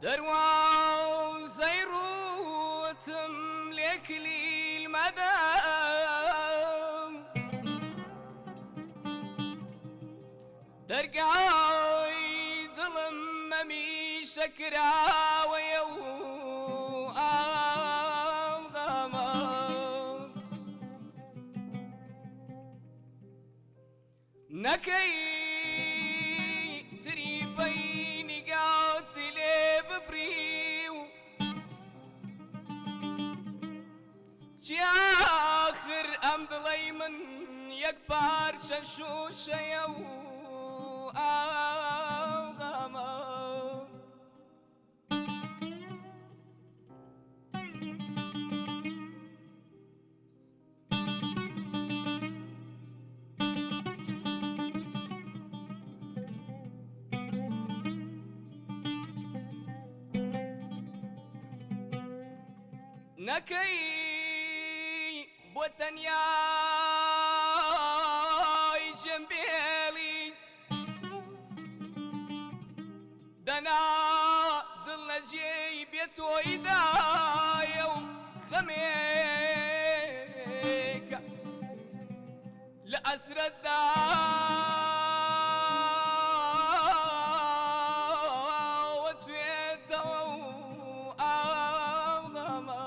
دەروازەی ڕووتم لێ کلیل مەدە. دەرگای دڵم هەمیشە کراوەیە و ئاو غەمە. نەکەی تریفەی نیگات لێ ببڕی و چی ئاخر ئەم دڵەی من یەک پارچە شووشەیە و ئاو غەمە. نەکەی بۆ تەنیای جێم بێڵی دەنا دڵ لە جێی بێ تۆی دایە و خەمێکە لە ئەسرەتدا وەچێتەوە و ئاو غەمە.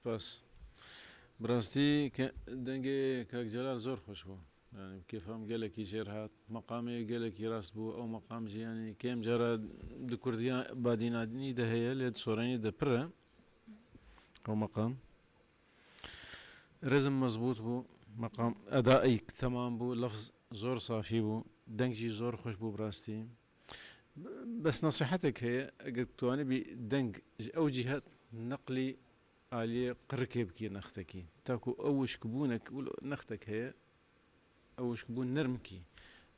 سپاس. بەراستی کە دەنگێ کاک جەلال زۆر خۆش بوو یانی کێفام گەلەکی ژێر هات مەقامێ گەلەکی ڕاست بوو ئەو مەقام ژیانی کێم جارە د کوردیا بادینادنی دە هەیە لێ سۆرانی دە پرە ئەو مەقام رزم مەزبوط بوو مەقام ئەدائی تەمام بوو لەفز زۆر سافی بوو دەنگژی زۆر خۆش بوو بڕاستی بەس نەسیحەتێک هەیە ئەگەر توانیبی دەنگ ئەو جیهەت نەقلی ئالیێ قڕکێ بکی نەختەکی تاکو ئەو وشک بوونەک نەختەک هەیە ئەو وشک بوون نەرم کی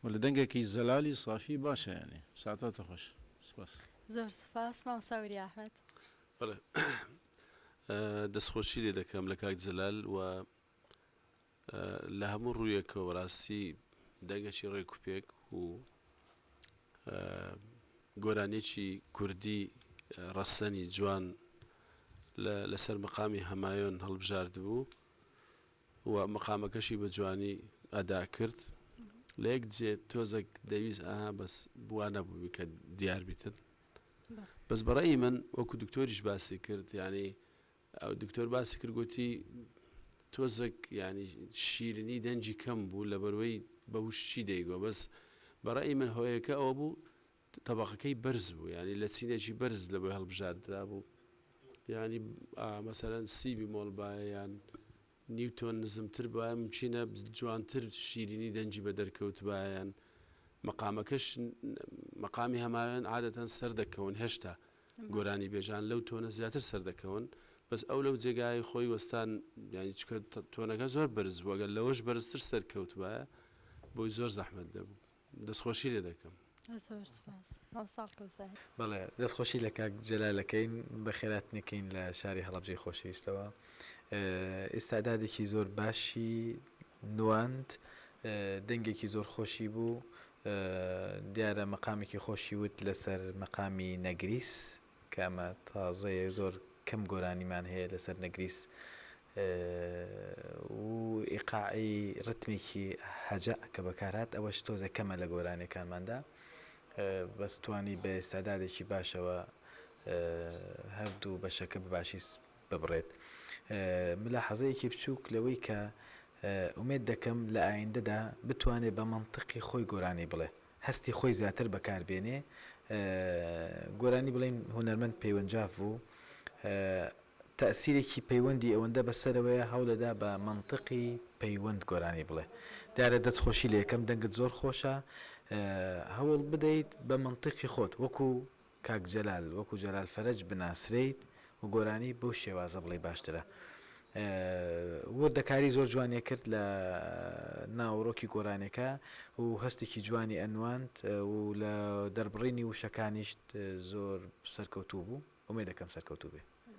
وەلە دەنگەکی زەلالی سافی باشە یانی ساتاتە خۆش سپاس. زۆر سوپاس مامۆستا وریا ئەحمەد. بەڵێ دەستخۆشی لێ دەکەم لە کاک جەلال و لە هەموو ڕوویەکەوە بەڕاستی دەنگەکی ڕێک و پێک و گۆرانیەکی کوردی ڕەسەنی جوان لەسەر مەقامی هەمایۆن هەڵبژارد بوو و مەقامەکەشی بە جوانی ئەدا کرد لە یەک جێ تۆزەک دەویست ئاها بەس بووە نەبووی کە دیار بیتن بەس بەڕێی من وەکو دکتۆریش باسی کرد یعنی ئەو دکتۆر باسی کرد گوتی تۆزێک یانی شیرینی دەنگی کەم بوو لەبەروەی بە وشکی دەیگۆ بەس بەڕەئی من هۆیەکە ئەوە بوو تەبەقەکەی بەرز بوو یانی لە چینێکی بەرز لە بۆی هەڵبژاردرا بوو یانی مەسەلەن سی بیمۆڵ بایە یان نیو تۆن نزمتر بایە ممکینە جوانتر شیرینی دەنگی بە دەرکەوتبایە یان مەقامەکەش مەقامی هەماوێن عادەتەن سەردەکەون هێشتا گۆرانیبێژان لەو تۆنە زیاتر سەردەکەون بەس ئەو لەو جێگایەی خۆی وەستان یانی چونکە تۆنەکە زۆر بەرز بوو ئەگەر لەوەش بەرزتر سەرکەوتبایە بۆی زۆر زەحمەت دەبوو دەستخۆشی لێ دەکەم. زۆر سوپاس مامۆستا کەوسەر. بەڵێ دەستخۆشی لە کاک جەلال ئەکەین بەخێراتنەکەین لە شاری هەڵەبجەی خۆشەویستەوە ئیستعدادێکی زۆر باشی نواند دەنگێکی زۆر خۆشی بوو دیارە مەقامێکی خۆشی وت لەسەر مەقامی نەگریس کە ئەمە تازەیە زۆر کەم گۆرانیمان هەیە لەسەر نەگریس و ئیقاعی ڕتمێکی هەجەع کە بەکارهات ئەوەش تۆزێک کەمە لە گۆرانیەکانماندا بەس توانی بە ئیستعدادێکی باشەوە هەردوو بەشەکە بەباشی ببڕێت. ملاحەزەیەکی بچووک لەوەی کە ئومێد دەکەم لە ئایندەدا بتوانێ بە مەنتقی خۆی گۆرانی بڵێ، هەستی خۆی زیاتر بەکار بێنێ، گۆرانی بڵێین هونەرمەند پەیوەند جاف بوو، تەئسیرێکی پەیوەندی ئەوەندە بەسەرەوەیە هەوڵەدا بە مەنتقی پەیوەند گۆرانی بڵێ. دیارە دەست خۆشی لێ ئەکەم دەنگت زۆر خۆشە، هەوڵ بدەیت بە مەنتقی خۆت وەکو کاک جەلال وەکو جەلال فەرەج بناسرێیت و گۆرانی بەو شێوازە بڵێی باشترە. وردەکاری زۆر جوانی کرد لە ناوەڕۆکی گۆرانیەکە و هەستێکی جوانی ئەنواند و لە دەربڕینی وشەکانیشت زۆر سەرکەوتوو بوو ئومێدەکەم سەرکەوتوو بێ.